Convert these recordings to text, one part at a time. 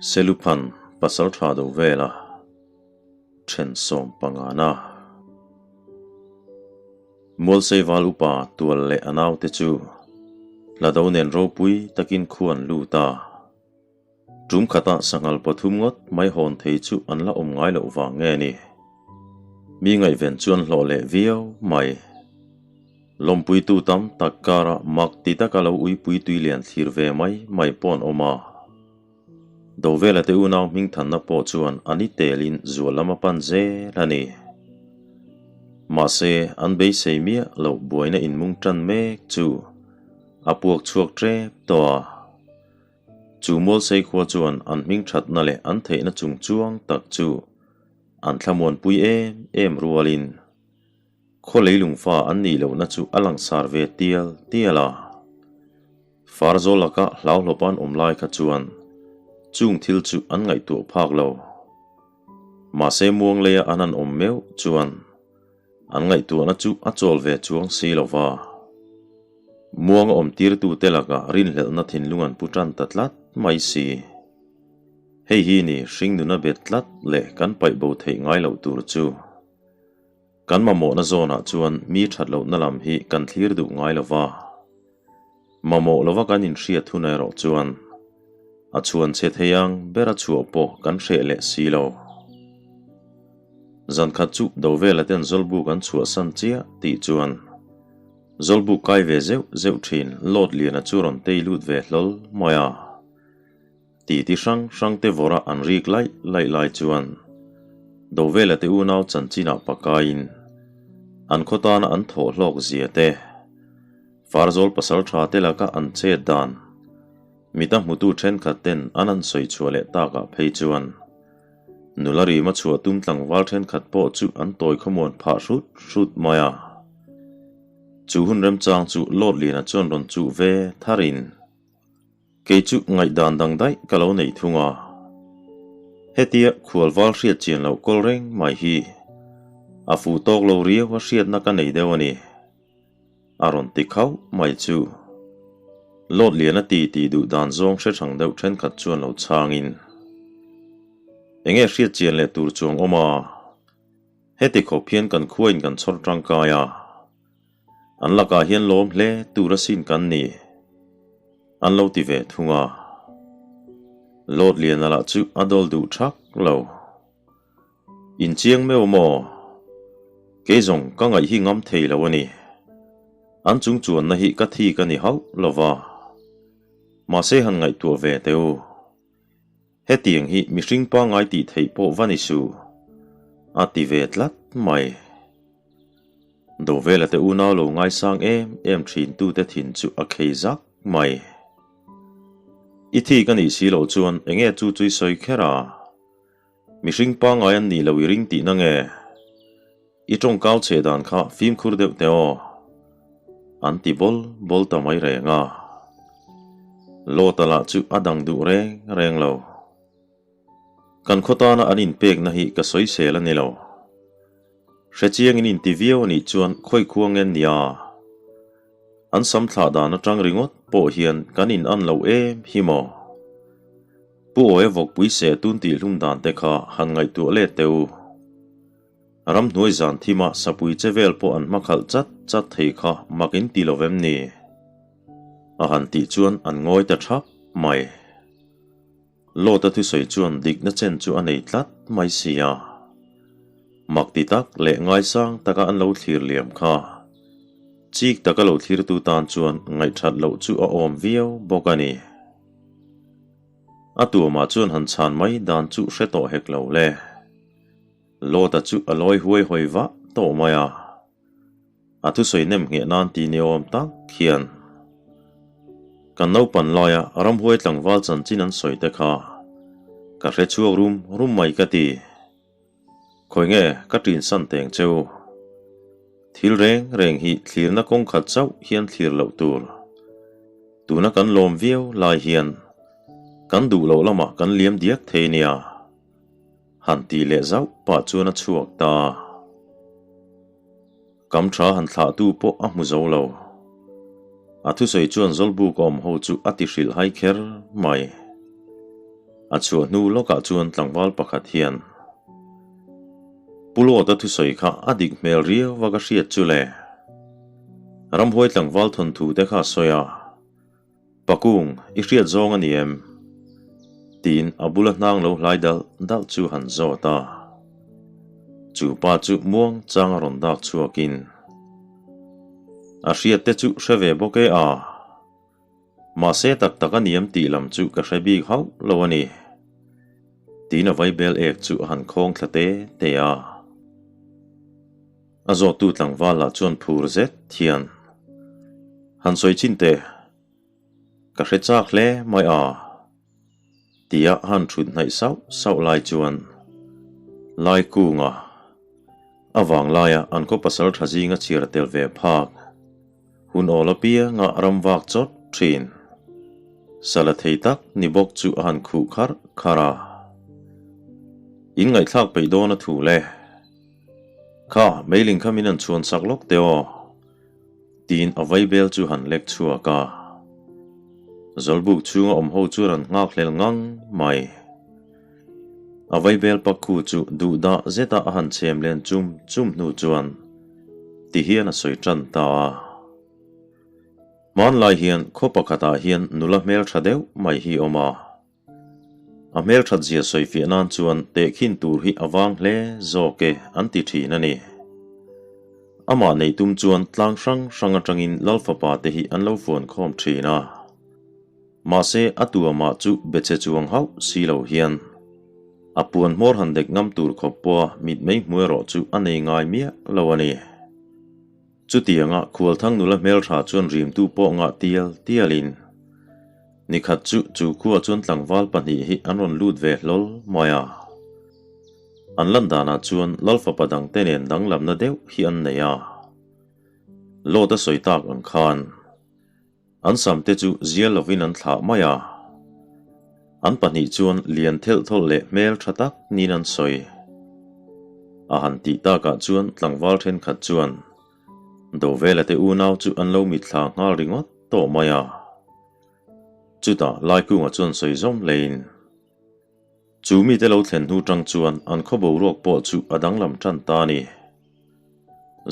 Seluphan pasaltha do vela then sawmpangana. Mualseival upa tual leh a naute chu hlado nen ropui takin khu an lut a. Tum khata sanghal pathum ngawt mai hawn thei chu an la awm ngai loh vang nge ni? Mi ngaihven chu an hlawh leh viau mai. Lawmpuitu tam tak karah mak ti taka lo uipui tui lian thlir ve mai mai pawh an awm a. Dovela te unau hmingthanna pawh chuan a ni telin zual lam a pan zel a ni. Mahse, an beisei miah loh buaina inmung tan mek chu a puak chhuak tep tawh a. Chu Mualsei khua chuan an hming thatna leh an theihna chung chuang tak chu an thlamuanpui em em rualin khaw leilungfa an nih lohna chu a langsar ve tial tial a. Farzawl laka hlauhlawpa an awm lai kha chuan chung thil chu an ngaihtuah phak lo. Mahse Muangleia an han awm meuh chuan An ngaihtuahna chu a chawl ve chuang si lo va. Muang a awm tirtute lakah rinhlelhna thinlung an pu tan ta tlat mai si. Hei hi ni hringnuna bet tlat leh kan paih bo theih ngai loh tur chu. Kan mamawhna zawnah chuan mi that lohna lam hi kan thlir duh ngai lo va. Mamawh lova kan inhriat hun erawh chuan a chhuan chhe thei ang ber a chhuah pawh kan hreh leh si lo. Zan khat chu Dovela ten Zawlbuk an chhuahsan chiah tih chuan Zawlbuk kai ve zeuh zeuh thin Lawt Liana chu rawn tei lut ve hlawl mai a. Titi hrang hrang te vawrah an rik laih laih lai chuan Dovela te unau chanchinah pakaiin an khaw tana an thawh hlawk zia te, Farzawl pasal tha te laka an chet dan mita hmutu thenkhat ten an han sawi chhuah leh takah phei chuan nula rima chhuah tum tlangval thenkhat pawh chu an tawi khawmuan phah hrut hrut mai a. Chu hun remchang chu Lord Liana chuan rawn chuh ve tharin kei chu ngaihdan dang daih ka lo nei thung a. Hetia khualval hriat chian loh kawl reng mai hi a fuh tawk lo riau a hriatna ka nei deuh a ni. A rawn ti khauh mai chu. Lawt lian a ti tih duh dan zawng hre hrang deuh thenkhat chuan lo chhangin, Enge hriat chian leh tur chuang awm a? Heti khawp hian kan khuain kan chhawr tangkai a, an lakah hian lawm hle tur asin kan ni, an lo ti ve thung a. Lawt liana lah chu a dawl duh thak lo. Inchiang meuh maw? Kei zawng ka ngaih hi ngam thei lo a ni. An chung chuanna hi ka thi ka ni hauh lo va. Mahse han ngaihtuah ve teh u. Hetiang hi mihring pangngai tih theih pawh va ni su. A ti ve tlat mai. Dovela te unau lo ngaisang em em thin tute thin chu a khei zak mai. I thi ka nih si loh chuan enge chu chu i sawi kher a? Mihring pangngai an nih loh i ring tihna nge? I tawngkau chhe dan kha fimkhur deuh teh aw. An ti bawl bawl ta mai reng a. Lawta lah chu a dang duh reng reng lo. Kan khaw tana an inpekna hi ka sawisel a ni lo. Hrechiangin inti viau a nih chuan khawi khua nge nia? An sam thlah dan atang ringawt pawh hian kan in an lo em hi maw? Pu Awia vawkpui seh tun tih hlum dan te kha han ngaihtuah let teh u. Ramhnuai zan thima sapui che vel pawh an hmakhalh chat chat thei kha mak in ti lo vem ni? A han tih chuan an ngawi ta thap mai. Lawta thusawi chuan dikna chen chu a nei tlat mai si a. Mak ti tak leh ngaisang taka an lo thlir liam kha. Chik taka lo thlirtu tan chuan ngaihthat loh chu a awm viau bawk a ni. A tuamah chuan han chhan mai dan chu hre tawh hek lo le. Lawta chu a lawi huai hawi vah tawh mai a. A thusawi nem ngheh nan ti ni awm tak hian kan naupan laia ramhuai tlangval chanchin an sawi te kha ka hre chhuak rum rum mai ka ti. Khawi nge ka ṭin san teng cheu? Thil reng reng hi thlirna kawng khat chauh hian thlir loh tur. Tuna kan lawm viau lai hian kan duh loh lamah kan liam diak thei nia. Han tih leh zauh pah chuan a chhuak ta. Kam tha han thlahtu pawh a hmu zo lo. A thusawi chuan Zawlbuk awm ho chu a ti hrilh hai kher mai. A chhuah hnu lawkah chuan tlangval pakhat hian, Pu Lawta thusawi kha a dik hmel riau va ka hriat chu le. Ramhuai tlangval thawnthu te kha a sawi a, Pakung, i hriat zawng a ni em? Tiin a bula hnang lo hlai dalh dalh chu han zawt a. Chu pa chu muang chang a rawn dak chhuakin, A hriat te chu hre ve bawk e a. Mahse tak tak a niam tih lam chu ka hre bik hauh lo a ni. Tiin a vaibel ek chu a han khawng thla te te a. A zawttu tlangval lah chuan phur zet hian, Han sawi chin teh, ka hre chak hle mai a, tia han thut hnaih sauh sauh lai chuan Laikunga a vanglaia an khaw pasal tha zinga chhiar tel ve phak Hun awl apianga ram vak chawt thin. Sala thei tak ni bawk chu a han khuh kharh kharh a. In ngaihthlak peih dawn a thu le. Kha, meiling kha min han chhuan sak lawk teh aw, tiin a vaibel chu han lek chhuak a. Zawlbuk chhunga awm ho chuan an nghak hlel ngang mai. A vaibel pakhu chu duhdah zeta a han chhem len chum chum hnu chuan ti hian a sawi tan ta a. Hmanlai hian khaw pakhatah hian nula hmeltha deuh mai hi a awm a. A hmelthat zia sawi fiah nan chuan tehkhin tur hi a vang hle zawk e an ti thin a ni. Amah nei tum chuan tlang hrang hrang atangin Lalfapa te hi an lo fuan khawm thin a. Mahse a tuamah chu be che chuang hauh si lo hian a puan hmawr han dek ngam tur khawp pawha mitmei hmu erawh chu a nei ngai miah lo a ni. Chutianga Khualthang nula hmeltha chuan rimtu pawh ngah tial tialin nikhat chu chu khuaah chuan tlangval pahnih hi an rawn lut ve hlawl mai a. An lan danah chuan Lalfapa dangte nen danglamna deuh hi an nei a. Lawt a sawi tak ang khan. An samte chu zial lovin an thlah mai a, an pahnih chuan lian thelh thawlh leh hmel tha tak niin an sawi. A han tih takah chuan tlangval thenkhat chuan Dovela te unau chu an lo mitthla nghal ringawt tawh mai a. Chutah Laikunga chuan sawi zawm hlein, Chu mite lo thlen hnu tang chuan an khaw boruak pawh chu a danglam tan ta a ni.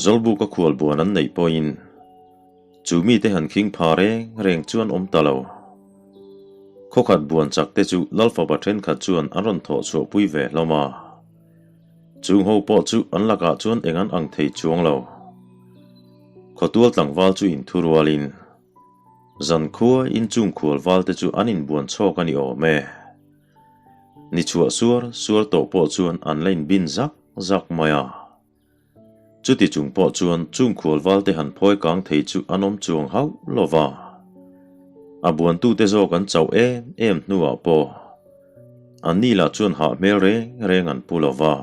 Zawlbuka khualbuan an neih pawhin chu mite han khing pha reng reng chuan awm ta lo. Khawkhat buan chak te chu Lalfapa thenkhat chuan an rawn thawh chhuah pui ve hlawm a. Chung ho pawh chu an lakah chuan eng an ang thei chuang lo. Khawtual tlangval chu inthurualin. Zankhua inchung khual val te chu an inbuan chhawk a ni awm e. Ni chhuah suar suar tawh pawh chuan an la inbin zak zak mai a. Chuti chung pawh chuan chung khual val te han phawi kang thei chu an awm chuang hauh lo va. A buantute zawk an chauh em em hnuah pawh an ni lah chuan hah hmel reng reng an pu lo va.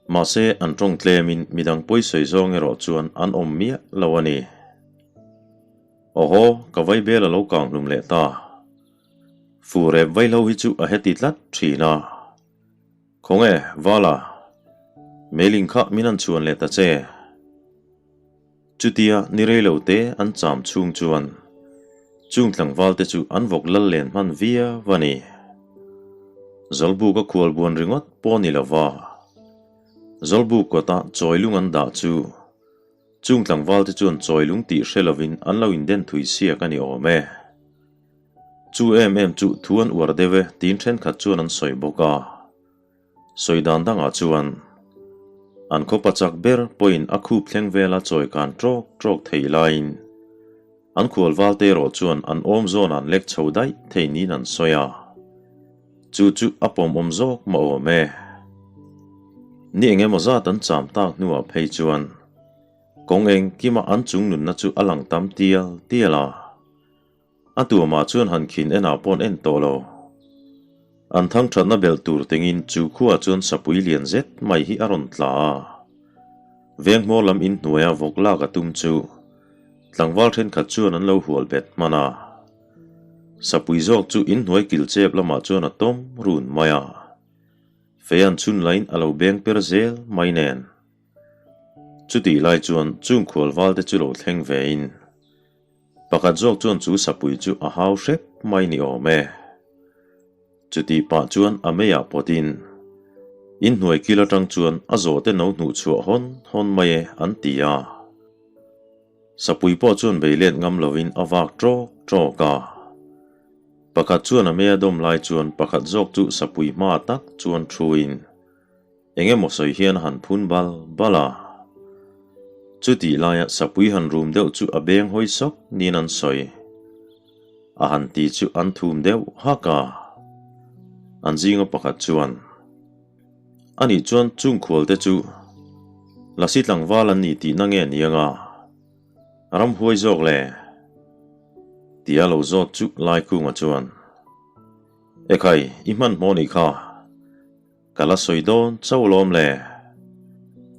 Mahse, an tawng tlemin midang pawisawi zawng erawh chuan an awm miah lo a ni. Awhaw, ka vaibel a lo kang hlum leh ta. Fu rep vaihlo hi chu a heti tlat thin a. Khawnge, Vala, meiling kha min han chhuan leh ta che. Chutia ni rei lo te an cham chhung chuan chung tlangval te chu an vawk lal len hman viau a ni. Zawlbuk a khual buan ringawt pawh ni lova Zawlbuk kawta chawilung an dah chu chung tlangval te chuan chawilung tih hre lovin an lo inden thui siak a ni awm e. Chu em em chu thu an uar deuh e tiin thenkhat chuan an sawi bawk a. Sawi dan dangah chuan an khawpa chak ber pawhin a khup thleng vela chawi kan trawk trawk thei laiin an khual valte erawh chuan an awm zawn an lek chho daih thei niin an sawi a, chu chu a pawmawm zawk mah awm e. Ni eng emaw zat an cham tak hnuah phei chuan kawng engkima an chung nunna chu a lang tam tial tial a. A tuamah chuan han khin enah pawh an en tawh lo. An thang thatna belh tur tengin chu khuaah chuan sapui lian zet mai hi a rawn tla a. Venghmawr lam inhnuaia vawk lak a tum chu tlangval thenkhat chuan an lo hual bet hman a. Sapui zawk chu inhnuai kil chep lamah chuan a tawm run mai a. Fei an chhun lain a lo beng per zel mai nen. Chutih lai chuan chung khual valte chu lo thleng vein Pakhat zawk chuan chu sapui chu a hau hrep mai ni awm e. Chutih pah chuan a meiah pawtin inhnuai kil atang chuan a zawhte no hnuh chhuah hawn hawn mai e an ti a. Sapui pawh chuan bei let ngam lovin a vak ṭawk ṭawk a. Pakhat chuan a mei a dawm lai chuan pakhat zawk chu sapui hma tak chuan thuin eng emaw sawi hian a han phun bal bal a. Chutih laia sapui han rum deuh chu a beng hawi sawk niin an sawi. A han ti chu an thum deuh hak a. An zinga pakhat chuan, Anih chuan chung khualte chu Lasi tlangval an ni tihna nge ni anga ramhuai zawk le? Tia lo zawt chu Laikunga chuan, Ekhai, i hmanhmawh nih kha. Ka la sawi dawn chauh lawm le.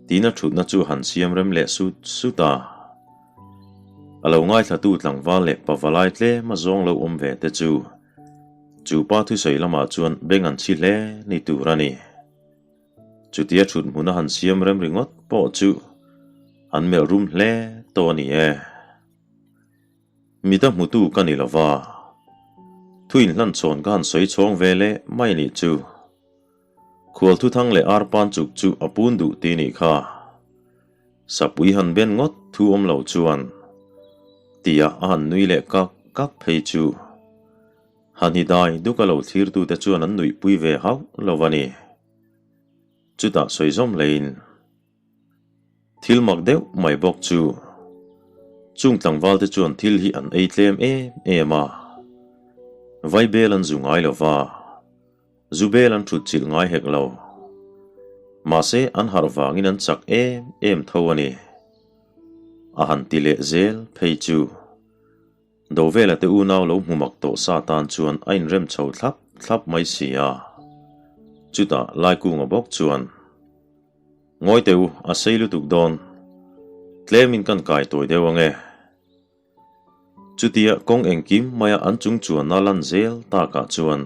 Tiin a thutna chu han siam rem leh sut sut a. A lo ngaithlatu tlangval leh pavalai tlem a zawng lo awm ve te chu chu pa thusawi lamah chuan beng an chhi hle ni tur a ni. Chutia thut hmun a han siam rem ringawt pawh chu an melh rum hle tawh a ni e. Mita hmutu ka ni lo va, thu inhlanchhawn ka han sawi chhawng ve leh mai nih chu. Khual thuthang leh arpan chuk chu a pun duh ti nih kha. Sapui han ben ngawt thu awm lo chuan tia a han nui leh kak kak phei chu. Han hi dai duka lo thlirtute chuan an nuihpui ve hauh lo a ni. Chutah sawi zawm hlein. Thil mak deuh mai bawk chu chung tlangval te chuan thil hi an ei tlem em em a, vaibel an zu ngai lo va, zu bel an thut chilh ngai hek lo. Mahse an harh vangin an chak em em tho a ni. A han ti leh zel phei chu Dovela te unau lo hmu mak tawh sa tan chuan a inrem chho thlap thlap mai si a. Chutah Laikunga bawk chuan. Ngawi teh u, a sei lutuk dawn. Tlemin kan kai tawi deuh ang e. Chutia kawng engkim maia an chung chuanna lan zel takah chuan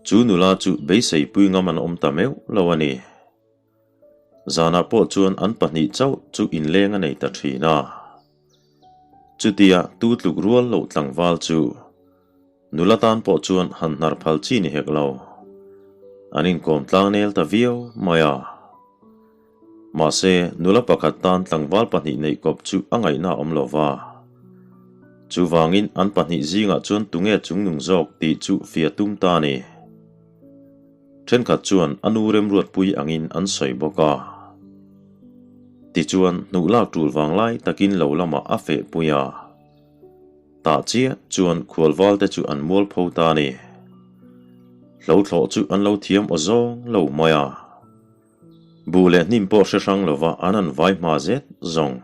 chu nula chu beiseipui ngam an awm ta meuh lo a ni. Zanah pawh chuan an pahnih chauh chu inleng a nei ta thin a. Chutia tu tluk rual loh tlangval chu Nula tan pawh chuan han hnar phal chi ni hek lo. An inkawm tlang nel ta viau mai a. Mahse, nula pakhat tan tlangval pahnih neih kawp chu a ngaihna a awm lo va. Chuvangin an pahnih zingah chuan tunge chungnung zawk tih chu fia tum ta a ni. Thenkhat chuan a nu remruatpui angin an sawi bawk a. Tichuan, hnuh lak tul vanglai takin lo lamah a fehpui a. Tah chiah chuan khualval te chu an mual pho ta a ni. Hlo thlawh chu an lo thiam aw zawng lo mai a. Buh leh hnim pawh hre hrang lova an han vai hma zet zawng.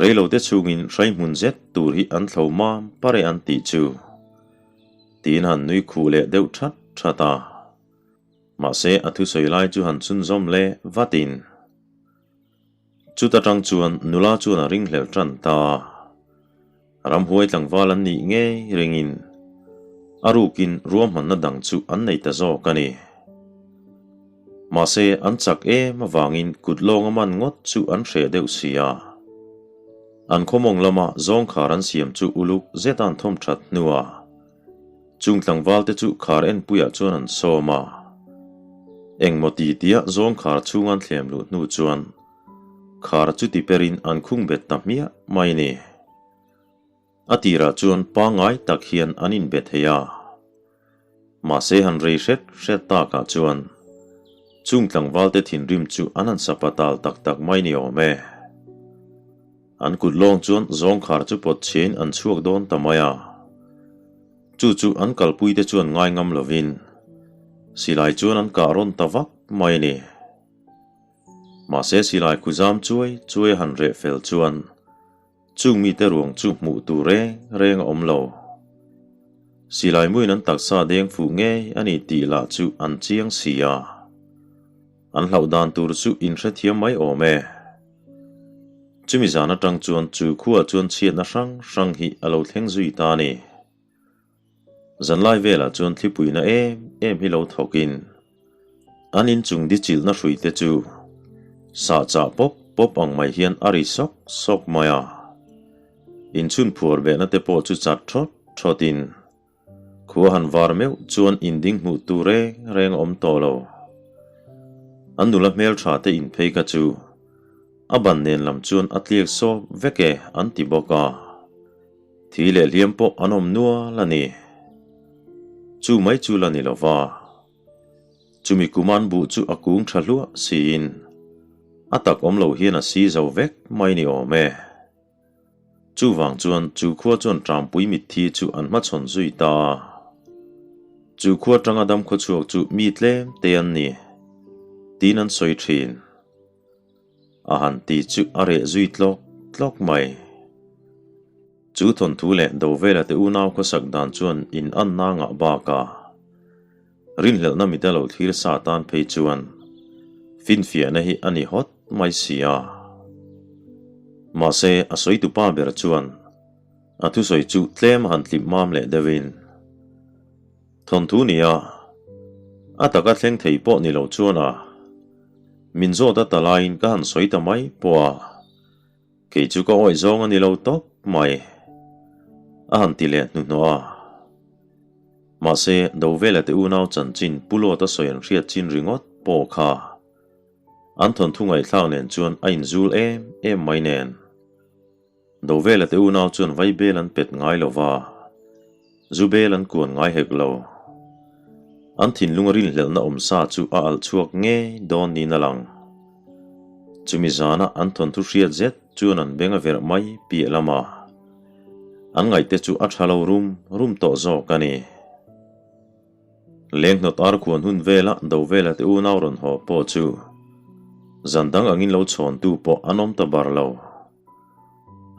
Reilo te chhungin hrai hmun zet tur hi an thlo mam pare an tih chu. Tiin han nui khuh leh deuh that that a. Mahse a thusawi lai chu han chhunzawm leh vatin. Chuta tang chuan nula chuan a ringhlelh tan ta a, ramhuai tlangval an nih ngei ringin a rukin ruahmanna dang chu an nei ta zawk a ni. Mahse an chak em avangin kut lawng a man ngawt chu an hreh deuh si a. An khawmawng lama zawngkhar an siam chu uluk zeta an thawm that hnuah Chung tlangval te chu khar enpuiah chuan an sawm a. Engmaw ti tia zawng khar chhung an thlem luh hnu chuan khar chu ti perin an khung bet ta hmiah mai ni. A tirah chuan pangngai tak hian an inbe thei a. Mahse han rei hret hret takah chuan chung tlangval te thinrim chu an han sapa tal tak tak mai ni awm e. An kut lawng chuan zawngkhar chu pawt chhiain an chhuak dawn ta mai a. Chu chu an kalpuite chuan ngai ngam lovin silai chuan an kah rawn ta vak mai a ni. Mahse silai khuzam chuai chuai a han reh fel chuan chung mite ruang chu hmuh tur reng reng a awm lo. Silai muin an taksa deng fuh ngei a ni tih lah chu an chiang si a. An hlauh dan tur chu inhrethiam mai awm e. Chumi zan atang chuan chu khuaah chuan chhiatna hrang hrang hi a lo thleng zui ta a ni. Zanlai velah chuan thlipuina em em hi lo thawkin an inchung dichilhna hruite chu sah chah pawp pawp ang mai hian a ri sawk sawk mai a. Inchhun phuar behna te pawh chu chat thawt thawtin. Khua han var meuh chuan inding hmuh tur reng reng a awm tawh lo. An nula hmeltha te in phei kha chu a ban nen lam chuan a tliak sawp vek e an ti bawk a. Thi leh hliam pawh an awm nual a ni. Chu mai chu la ni lo va. Chumi kum an buh chu a kung tha hluah siin a tak awm lo hian a si zo vek mai ni awm e. Chuvang chuan chu khua chuan Ṭampui mitthi chu an hmachhawn zui ta a. Chu khua ṭanga dam khawchhuak chu mi tlem te an ni, tiin an sawi ṭhin. A han ti chu a reh zui tlawk tlawk mai. Chu thawnthu leh Dovela te unau khawsak dan chuan in anna ngah bakah rinhlelhna mita lo thlir sa tan phei chuan finfiahna hi a ni hawt mai si a. Mahse, a sawitupa ber chuan a thusawi chu tlem a han tlip mam leh deuhin, Thawnthu nia, a taka thleng thei pawh ni lo chuan a min zawt a ta laiin ka han sawi ta mai pawh a, Kei chu ka awih zawng a ni lo tawp mai, a han ti leh hnuhnawh a. Mahse, Dovela te unau chanchin Pu Lawta sawi an hriat chin ringawt pawh kha an thawnthu ngaihthlak nen chuan a inzul em em mai nen. Dovela te unau chuan vaibel an pet ngai lo va, zu bel an kuan ngai hek lo. An thinlung a rinhlelhna awm sa chu a alh chhuak ngei dawn niin a lang. Chumi zana an thawnthu hriat zet chuan an beng a verh mai piah lama an ngaihte chu a tha lo rum rum tawh zawk a ni. Lenghnawt ar khuan hun vela do vela te unau rawn haw pawh chu zan dang angin lo chhawntu pawh an awm ta bar lo.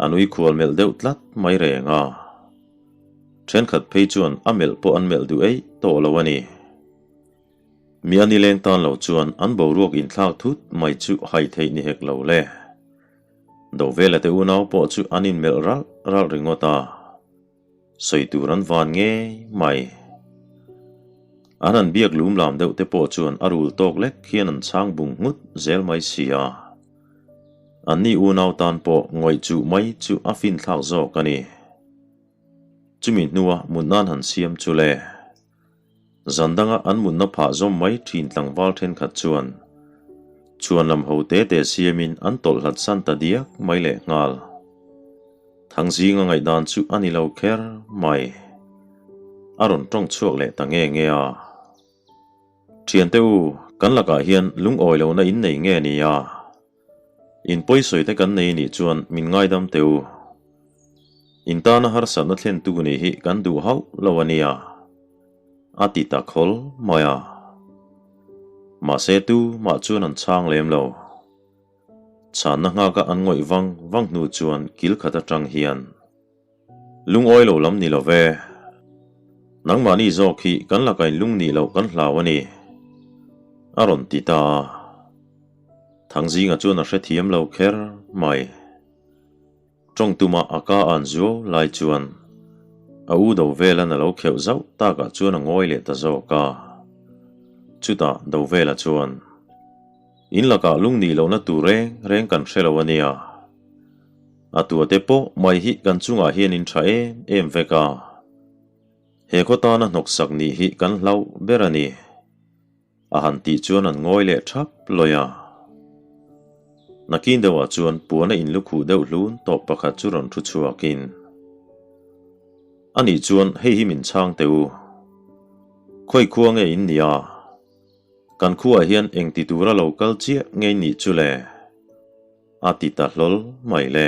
An ui khual melh deuh tlat mai reng a. Thenkhat phei chuan a melh pawh an melh duh eih tawh lo a ni. Mi a nileng tan lo chuan an boruak inthlak thut mai chu hai theih ni hek lo le. Dovela te unau pawh chu an inmelh ralh ralh ringawt a. Sawi tur an van ngei mai. An han biak lum lam deuh te pawh chuan a rul tawk lek hian an chhang bung nghut zel mai si a. Anni unau tan pawh ngawih chuh mai chu a finthlak zawk a ni. Chumi hnua mut nan han siam chu le. Zan danga an mutna phah zawm mai thin tlangval thenkhat chuan chhuan lam ho te te siamin an tawlh hlat san ta diak mai leh nghal. Thangzinga ngaihdan chu a ni lo kher mai. A rawn tawng chhuak leh ta nge nge a. Thiante u, kan lakah hian lungawi lohna in nei nge ni a? In pawisawi te kan nei nih chuan min ngaidam teh u. In tana harsatna thlentu nih hi kan duh hauh lo a nia, a ti ta khawl mai a. Mahse tu mah chuan an chhang lem lo. Chhanna nghaka an ngawih vang vang hnu chuan kil khat atang hian, Lungawi lo lam ni lo ve. Nangmahni zawk hi kan lakain lung nih loh kan hlau a ni, a rawn ti ta a. Thangzinga chuan a hrethiam lo kher mai. Tawng tuma a ka an zuau lai chuan a u do velan a lo kheuh zauh takah chuan a ngawi leh ta zawk a. Chutah do vela chuan, In lakah lung nih lohna tur reng reng kan hre lo a nia. A tuate pawh mai hi kan chungah hian in tha em em vek a. He khaw tana hnawksak nih hi kan hlauh ber a ni. A han tih chuan an ngawi leh thap lawi a. Nakin deuhah chuan puana in lukhuh deuh hlun tawp pakhat chu rawn thu chhuakin, Anih chuan hei hi min chhang teh u. Khawi khua nge in nia? Kan khuaah hian eng ti tura lo kal chiah ngei nih chu le? A ti ta hlawl mai le.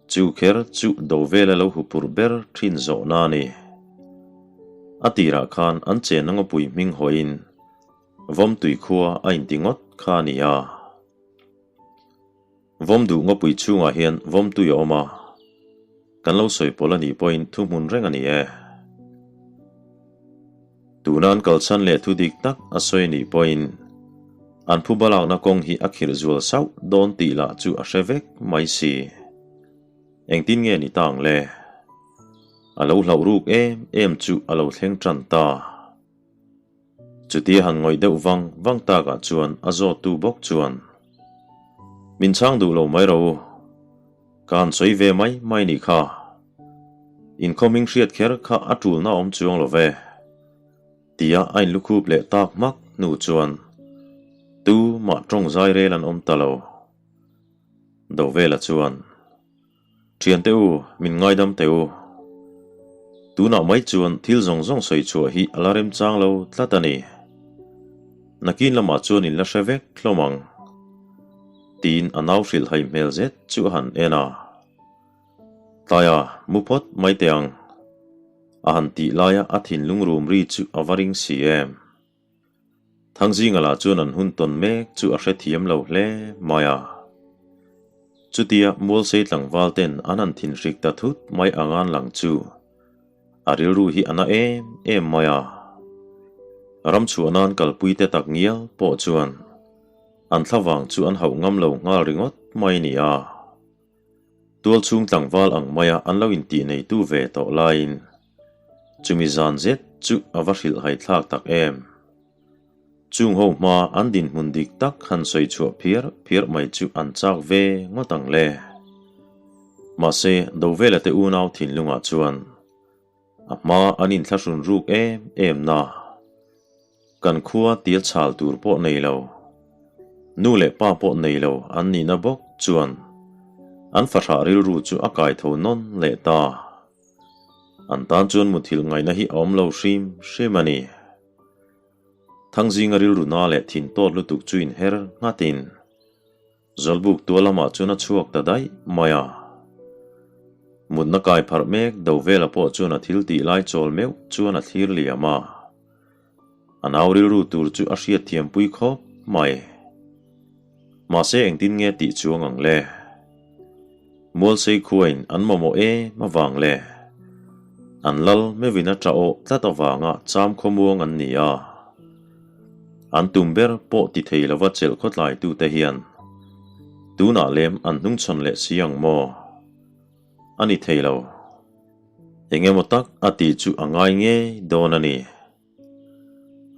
Chu kher chu do vela lo hupurh ber thin zawhna a ni. A tirah khan an chenna ngawpui hming hawiin Vawmtui khua a inti ngawt kha a ni a. Vawmduh ngawpui chhungah hian Vawmtui a awm a, kan lo sawi pawlh a nih pawhin thuhmun reng a ni e. Tuna an kalchhan leh thu dik tak a sawi a nih pawhin an phu balakna kawng hi a khirh zual sauh dawn tih lah chu a hre vek mai si. Engtin nge ni ta ang le? A lo hlauh ruk em em chu a lo thleng tan ta. Chutia han ngawih deuh vang vang takah chuan a zawttu bawk chuan, Min chhang duh lo mai ro, ka han sawi ve mai mai nih kha. In khaw hming hriat kher kha a tulna awm chuang lo ve. Tia a inlukhup leh tak hmak hnu chuan tu mah tawng zai rel an awm ta lo. Dovela chuan, Thiante u, min ngaidam teh u. Tunah mai chuan thil zawng zawng sawi chhuah hi a la remchang lo tlat a ni. Nakin lamah chuan in la hre vek hlawm ang. Tiin a nau hrilh hai hmel zet chu a han en a. Tlaia, mu phawt mai teh ang. A han tih laia a thinlung rum ri chu a va ring si em. Thangzinga lah chuan an hun tawn mek chu a hrethiam lo hle mai a. Chutia Mualsei tlangval ten an han thinhrik ta thut mai angan lang chu a rilru hi a na em em mai a. Ramchhuah nan kalpui te tak ngial pawh chuan an thlavang chu an hauh ngam lo nghal ringawt mai ni a. Tualchhung tlangval ang maia an lo intih neitu ve tawh laiin chumi zan zet chu a va hrilhhai thlak tak em. Chung ho hma an dinhmun dik tak han sawi chhuah phiar phiar mai chu an chak ve ngawt ang le. Mahse, Dovela te unau thinlungah chuan a hma an inthlahrun ruk em em na. Kan khua tia chhal tur pawh nei lo, nu leh pa pawh nei lo an nihna bawk chuan an fahrah rilru chu a kai tho nawn leh ta. An tan chuan muthilh ngaihna hi a awm lo hrim hrim a ni. Thangzinga rilru na leh thin tawt lutuk chu inher nghatin Zawlbuk tua lamah chuan a chhuak ta daih mai a. Mutna kai pharh mek do vela pawh chuan a thil tih lai chawl meuh chuan a thlir liam a. A nau rilru tur chu a hriat thiampui khawp mai. Mahse engtin nge tih chuang ang le? Mualsei khuain an mamawh em avang le? An lal meuhin a tah awh tlat avanga cham khawmuang an ni a. An tum ber pawh ti thei lova chelh khawtlaitute hian tunah lem an hnungchhawn leh si ang maw? A ni thei lo. Eng emaw tak a tih chu a ngai ngei dawn a ni.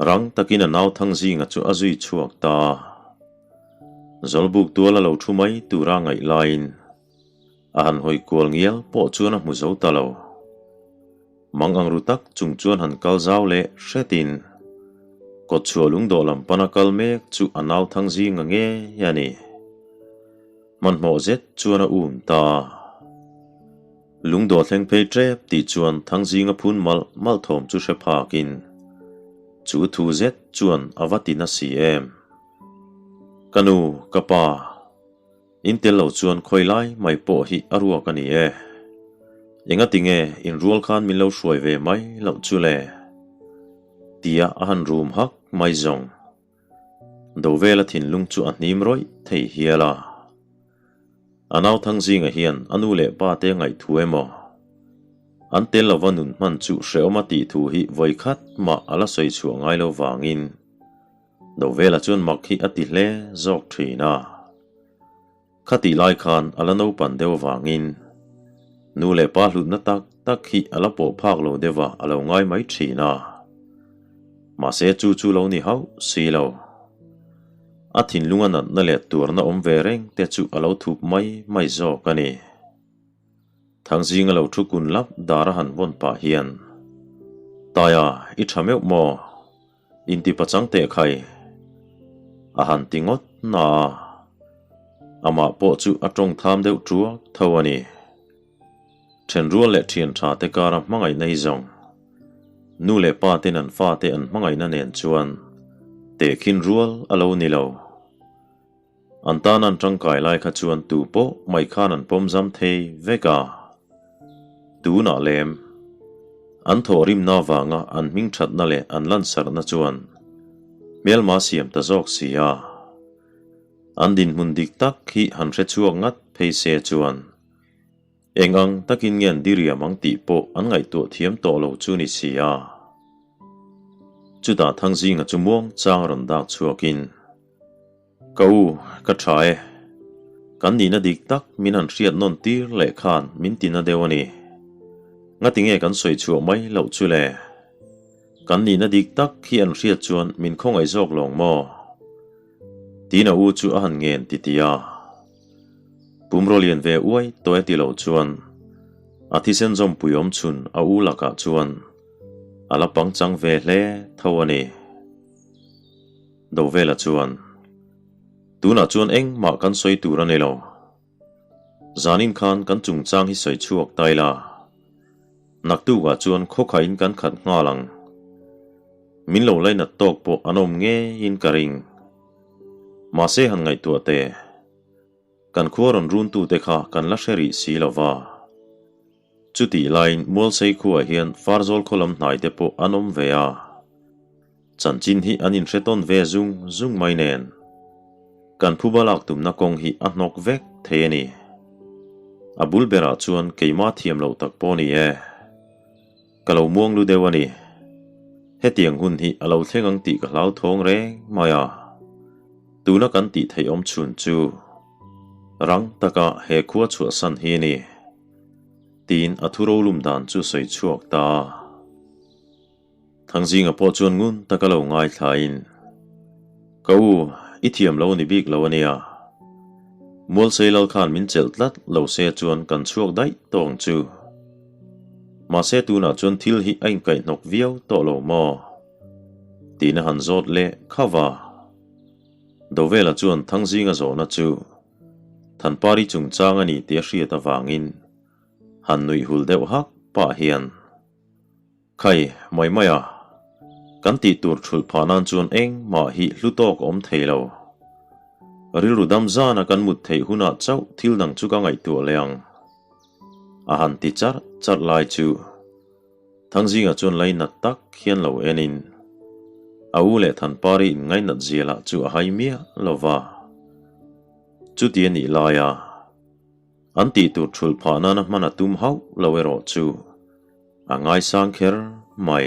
Rang takin a nau Thangzinga chu a zui chhuak ta a. Zawlbuk tual a lo thu mai tura ngaih laiin A han hawi kual ngial pawh chuan a hmu zo ta lo. Mang ang ru tak chung chuan han kal zau leh hretin kawtchhuah lungdawh lam pana kal mek chu a nau thang zinga ngei a ni. Hmanhmawh zet chuan a um ta a. Lungdawh thleng phei tep tih chuan Thangzinga phun malh malh thawm chu hre phakin chu thu zet chuan a va ti na si em. Ka nu, ka pa. In tel lo chuan khawi lai mai pawh hi a ruak a ni e. Engati nge in rual khan min lo hruai ve mai loh chu le? Tia a han rum hak mai zawng. Dovela thinlung chu a hnim rawih thei hial a. A nau Thangzinga hian a nu leh pa te ngaihthu emaw? An tel lova nun hman chu hrehawm a tih thu hi vawikhat mah a la sawi chhuah ngai lo vangin Dovela chuan mak hi a ti hle zawk thin a. Khatih lai khan a la naupan deuh avangin nu leh pa hlutna tak tak hi a la pawh phak lo deuh a a lo ngai mai thin a. Mahse chu chu lo ni hauh si lo. A thinlunga natna leh tuarna awm ve reng te chu a lo thup mai mai zawk a ni. Thangzinga lo thu kun lap dar a han vawn pah hian, Taia, i tha meuh maw? Inti pachang teh khai. A han ti ngawt na a, amah pawh chu a tawng tham deuh tuak tho a ni. Thenrual leh thian tha te kara hmangaihna hi zawng nu leh pa ten an fate an hmangaihna nen chuan tehkhin rual a lo ni lo. An tan an tangkai lai kha chuan tu pawh mai khan an pawm zam thei vek a. Tunah lem, an thawhrimna avanga an hming thatna leh an lansarhna chuan hmelma siam ta zawk si a. An dinhmun dik tak hi han hre chhuak ngat phei se chuan eng ang takin nge an diriam ang tih pawh an ngaihtuah thiam tawh lo chu ni si a. Chutah Thangzinga chu muang chang rawn dak chhuakin, Ka u, ka tha e. Kan nihna dik tak min han hriat nawn tir leh khan min ti na deuh a ni. Ngati nge kan sawi chhuah mai loh chu le? Kan nihna dik tak hi an hriat chuan min khawngaih zawk lawng maw? Tiin a u chu a han ngen ti ti a. Pumraw lian ve uai tawh e ti loh chuan. A thisen zawmpui awm chhun a u lakah chuan a la pangchang ve hle tho a ni. Dovela chuan, Tunah chuan engmah kan sawi tur a ni lo. Zanin khan kan chungchang hi sawi chhuak ta ila. Naktukah chuan khawkhain kan khat nghal ang. Min lo lainat tawk pawh an awm ngeiin ka ring. Mahse han ngaihtuah teh. Kan khua rawn runtute kha kan la hre rih si lo va. Chutih laiin Mualsei khuaah hian Farzawl khaw lam hnai te pawh an awm ve a. Chanchin hi an inhre tawn ve zung zung mai nen. Kan phuba lak tumna kawng hi a hnawk vek thei a ni. A bul berah chuan keimah thiam loh tak pawh ni e. Ka lo muang lu deuh a ni. Hetiang hun hi a lo thleng ang tih ka hlauthawng reng mai a. Tuna kan tih theih awm chhun chu rang taka he khua chhuahsan hi a ni. Tiin a thu rolum dan chu sawi chhuak ta a. Thangzinga pawh chuan ngun taka lo ngaithlain, Ka u, i thiam lo ni bik lo a nia. Mualsei lal khan min chelh tlat lo se chuan kan chhuak daih tawh ang chu. Mahse tunah chuan thil hi a inkaihhnawk viau tawh lo maw? Tiin a han zawt leh khauh a. Dovela chuan Thangzinga zawhna chu Thanpari chungchang a ni tih a hriat avangin han nuih hul deuh hak pah hian, Khai, mai mai a, kan tih tur thulh phah nan chuan engmah hi hlu tawk a awm thei lo. Rilru dam zana kan mut theih hunah chauh thil dang chu ka ngaihtuah leh ang. A han ti charh charh lai chu Thangzinga chuan lainat tak hian lo enin a u leh Thanpari inngainat zia lah chu a hai miah lo va. Chuti a nih laia an tih tur thulh phah nana hman a tum hauh lo erawh chu a ngaisang kher mai.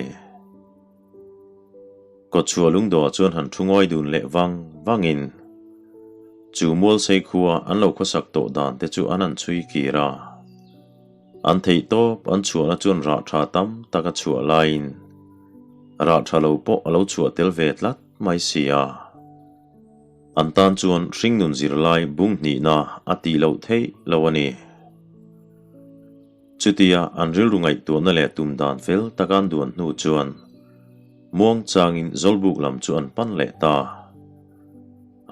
Kawtchhuah lungdawhah chuan han thu ngawi dun leh vang vangin chu Mualsei khua an lo khawsak tawh dan te chu an han chhui kir a. An theih tawp an chhuahna chuan rah tha tam tak a chhuah laiin rah tha lo pawh a lo chhuah tel ve tlat mai si a. An tan chuan hringnun zirlai bung hnihna a tih loh theih lo a ni. Chutia an rilru ngaihtuahna leh tum dan fel taka an duan hnu chuan muang changin Zawlbuk lam chu an pan leh ta.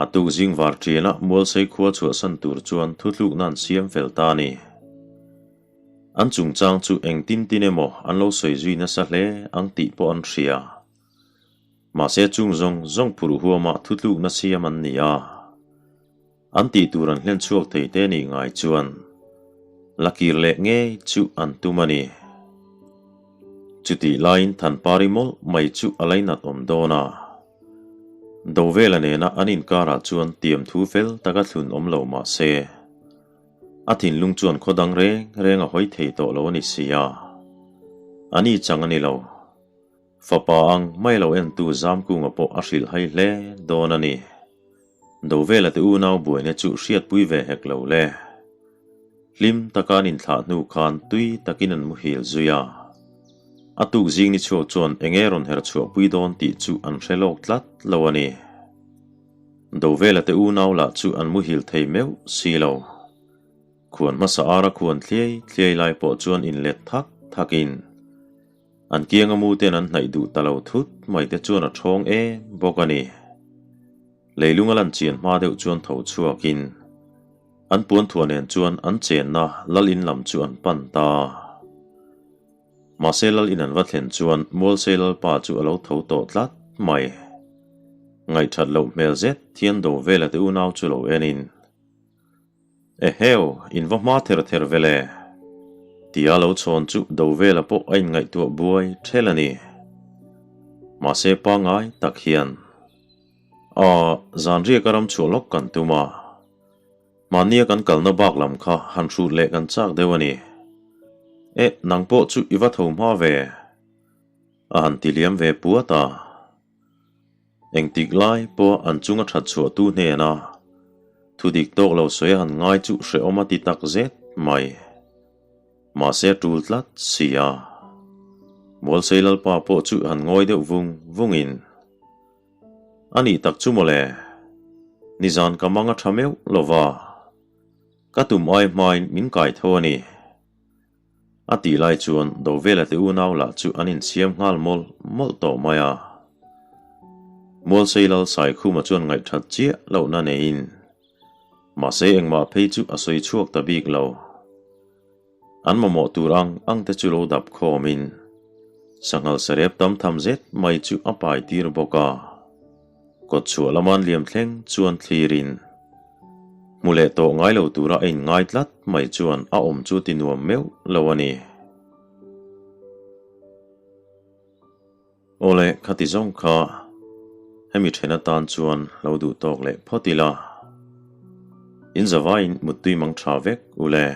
A tuk zing var ṭianah Mualsei khua chhuahsan tur chuan thuthlukna an siam fel ta a ni. An chungchang chu engtin tin emaw an lo sawi zui nasa hle ang tih pawh an hria. Mahse chung zawng zawng phurh huama thutlukna siam an ni a. An tih tur an hlen chhuak thei te nih ngai chuan la kir leh ngei chu an tum a ni. Chutih laiin Thanpari mawlh mai chu a lainat awm dawn a. Dovela nena an inkarah chuan tiam thu fel taka thlun awm lo mah se, a thinlung chuan khaw dang reng reng a hawi thei tawh lo a ni si a. A ni chang a ni lo. Fapa ang mai lo entu Zamkunga pawh a hrilh hai hle dawn a ni. Dovela te unau buaina chu hriatpui ve hek lo le. Hlim taka an inthlah hnu khan tui takin an muhil zui a. A tuk zing ni chhuak chuan eng nge rawn her chhuahpui dawn tih chu an hre lawk tlat lo a ni. Dovela te unau lah chu an muhil thei meuh si lo. Khuan hmasa ara khuan thliai thliai lai pawh chuan inlet thak thakin An kianga mu ten an hnaih duh ta lo thut mai te chuan a ṭhawng em bawk a ni. Leilung a lan chian hma deuh chuan tho chhuakin an puanthuah nen chuan an chenna lal in lam chu an pan ta. Mahse lal in an va thlen chuan Mualsei lalpa chu a lo tho tawh tlat mai. Ngaihṭhat loh hmel zet thian do vela te unau chu lo enin. Eheu, in va hma ther ther ve le. Tia lo chhawn chu Dovela pawh a inngaihtuah buai ṭhel a ni. Mahse pangngai tak hian, Aw, zanriaka ram chhuah lawk kan tum a. Mahnia kan kalna bak lam kha han hrut leh kan chak deuh a ni. Eh, nang pawh chu i va tho hma ve. A han ti liam ve puat a. Engtik lai pawh an chunga that chhuah tu hnena thu dik tawk lo sawi a han ngai chu hrehawm a ti tak zet mai. Mahse a tul tlat si a. Mualsei Lalpa pawh chu han ngawi deuh vung vungin, A nih tak chu mawle, nizan ka mang a tha meuh lo va, ka tum ai hmain min kai tho a ni. A tih lai chuan Dovela te unau lah chu an insiam nghal mawlh mawlh tawh mai a. Mualsei Lal Saikhuma chuan ngaihthat chiah lohna neiin mahse engmah phei chu a sawi chhuak ta bik lo. An mamawh tur ang ang te chu lo dap khawmin sanghal sarep tam tham zet mai chu a pai tir bawk a. Kawt chhuah lama an liam thleng chuan thlirin hmu leh tawh ngai lo tura a inngai tlat mai chuan a awm chu ti nuam meuh lo a ni. Awle, khati zawng kha hemi then atan chuan lo duh tawk leh phawt ila. In zavaiin muttui mang tha vek ule.